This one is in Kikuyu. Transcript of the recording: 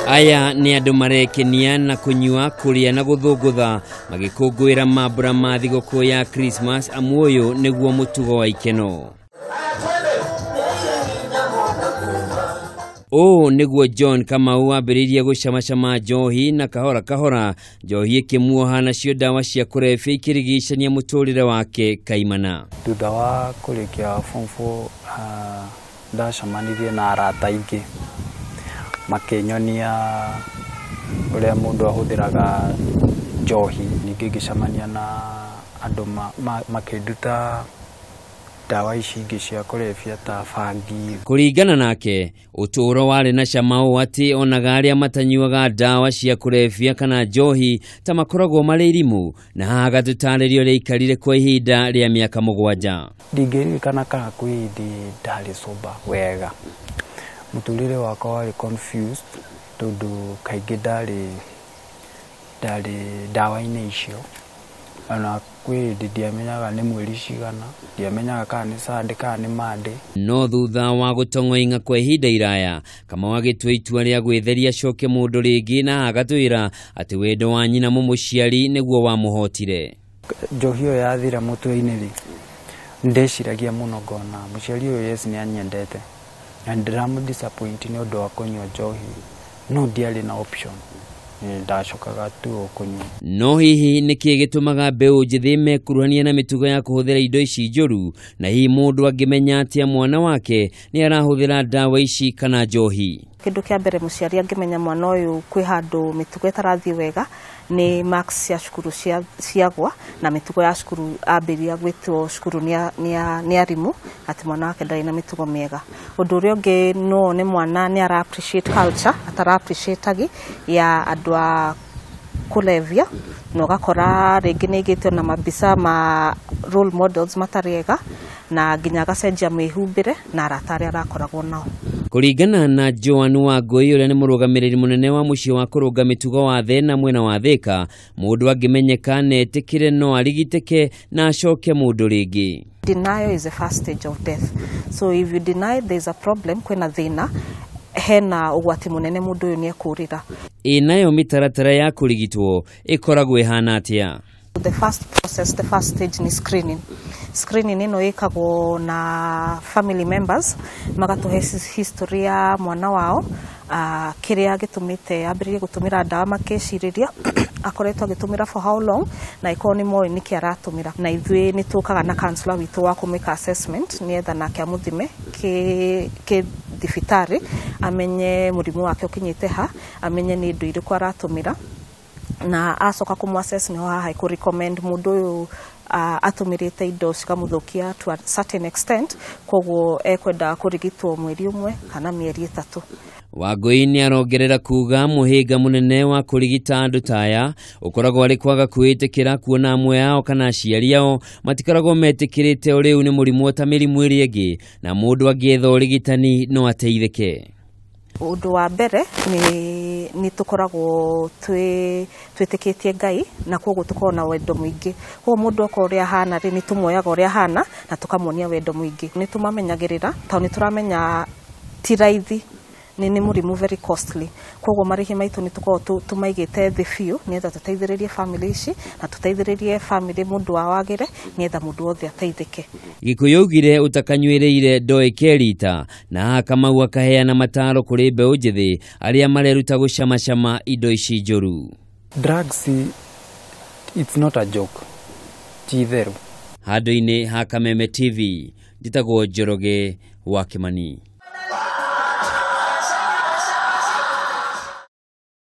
Aya nĩ andũ marekenia na kũnyua, kũrĩa na gũthũngũtha magĩkũngũĩra mambura ma thigũkũ ya Christmas, amu ũyũ nĩguo mũtugo wa ikeno. Ũũ nĩguo John Kamau ambĩrĩirie gũcamacama njohi na kahora kahora njohi ĩkĩmuoha nacio ndawa cia kũrebia ikĩrigicania mũtũrĩre wake kaimana. Thutha wa kũrĩkia form 4 ndacemanirie na arata aingĩ makĩnyonia ũrĩa mũndũ ahũthĩraga njohi. Ningĩ ngĩcemania na andũ makĩnduta ndawa ici ingĩ cia kũrebia ta bangi. Kũringana nake, ũtũũro warĩ na cama ũũ atĩ onaga arĩa matanyuaga ndawa cia kũrebia kana njohi ta makoragwo marĩ irimũ, na haha agatũtarĩria ũrĩa aikarire kwa ihinda rĩa mĩaka 7. Ndingĩririkana kana kwĩ hĩndĩ ndarĩ sober wega. Mũtũrĩre wakwa warĩ confused tondũ kaingĩ ndarĩ ndawa-inĩ icio. Ona kwĩ hĩndĩ ndiamenyaga nĩ mweri cigana, ndiamenyaga kana nĩ Sunday kana nĩ Monday. No thutha wa gũtong'oing'a kwa ihinda iraya, Kamau agĩtua itua rĩa gwĩtheria acoke mũndũ rĩngĩ, na agatwĩra atĩ wendo wa nyina mũmũciari nĩguo wamũhotire. Njohi ĩyo yathira mũtwe-inĩ rĩ, ndeciragia mũno ngona mũciari ũyũ yes nĩ anyendete na ndĩramũ disappoint nĩ ũndũ wa kũnyua njohi, no ndiarĩ na option, ndacokaga tu o kũnyua. No hihi nĩkĩ gĩtũmaga mbeũ njĩthĩ mekuruhania na mĩtugo ya kũhũthĩra indo ici njũru, na hihi mũndũ angĩmenya atĩa mwana wake nĩ arahũthĩra ndawa ici kana njohi? Kĩndũ kĩa mbere mũciari angĩmenya mwana ũyũ kwĩ handũ mĩtugo ĩtarathiĩ wega nĩ marks cia cukuru ciagwa, na mĩtugo ya cukuru ambĩrĩria gwĩtwo cukuru nĩ arimũ atĩ mwana wake ndarĩ na mĩtugo mĩega. Ũndũ ũrĩa ũngĩ no wone mwana nĩ ara appreciate culture atara appreciate agi ya andũ a kũrebia, na ũgakora rĩngĩ nĩ aigĩte ona mambica ma role models matarĩ ega, na nginya agacenjia mĩhumbĩre na arata arĩa arakoragwo nao. Kũringana na Joan Wangũi ũrĩa nĩ mũrũgamĩrĩri mũnene wa mũciĩ wa kũrũnga mĩtugo wa Thena mwena wa Thĩka, mũndũ angĩmenyeka na etĩkĩre no arigitĩke na acoke mũndũ rĩngĩ. Denial is the first stage of death. So if you deny there is a problem, kwĩna thĩna, hena ũgwati mũnene mũndũ ũyũ nĩ ekũrĩra. Ĩ nayo mĩtaratara ya kũrigitwo ĩkoragwo ĩhana atĩa? The first process, the first stage ni screening. Screening ĩno ĩkagwo na family members, magatũhe history ya mwana wao, kĩrĩa gĩtũmĩte ambĩrĩrie gũtũmĩra ndawa makĩcirĩria akoretwo agĩtũmĩra for how long, na ĩkorwo nĩ moĩ nĩkĩ aratũmĩra. Na ithuĩ nĩ tũkaga na counselor witũ wa kũmĩka assessment nĩgetha nake amũthime kĩ thibitarĩ, amenye mũrimũ wake ũkinyĩte ha, amenye nĩ indo irĩkũ aratũmĩra, na acoka kũmũ assess nĩho haha ĩkũ recommend mũndũ ũyũ atũmĩrĩte indo cikamũthũkia to a certain extent, koguo ekwenda kũrigitwo mweri ũmwe kana mĩeri 3. Wangũi nĩ arongerera kuga mũhĩnga mũnene wa kũrigita andũ ta aya ũkoragwo arĩ kwaga kwĩĩtĩkĩra, kuona amwe ao kana aciari ao matikoragwo metĩkĩrĩte ũrĩu nĩ mũrimũ ta mĩrimũ ĩrĩa ĩngĩ, na mũndũ angĩetha ũrigitani no ateithĩke. Ũndũ wa mbere nĩ tũkoragwo twĩtĩkĩtie Ngai, na koguo tũkoragwo na wendo mũingĩ. Koguo mũndũ okorwo ũrĩa ahana rĩ, nĩ tũmuoyaga ũrĩa ahana na tũkamuonia wendo mũingĩ. Nĩ tũmamenyagĩrĩra tondũ nĩ tũramenya ti raithi, nĩ mũrimũ very costly. Koguo marĩhi maitũ nĩ tũkoragwo tũmaigĩte thĩ biũ nĩgetha tũteithĩrĩrie family ici na tũteithĩrĩrie family mũndũ wao agĩre nĩgetha mũndũ wothe ateithĩke. Gĩkũyũ augire ũtakanyuĩrĩire ndoĩ kerita, na haha Kamau akaheana mataro kũrĩ mbeũ njĩthĩ arĩa mareruta gũcamacama indo ici njũru. Drugs, it's not a joke, ti itherũ. Handũ-inĩ ha Kameme TV, njĩtagwo Njoroge wa Kĩmani.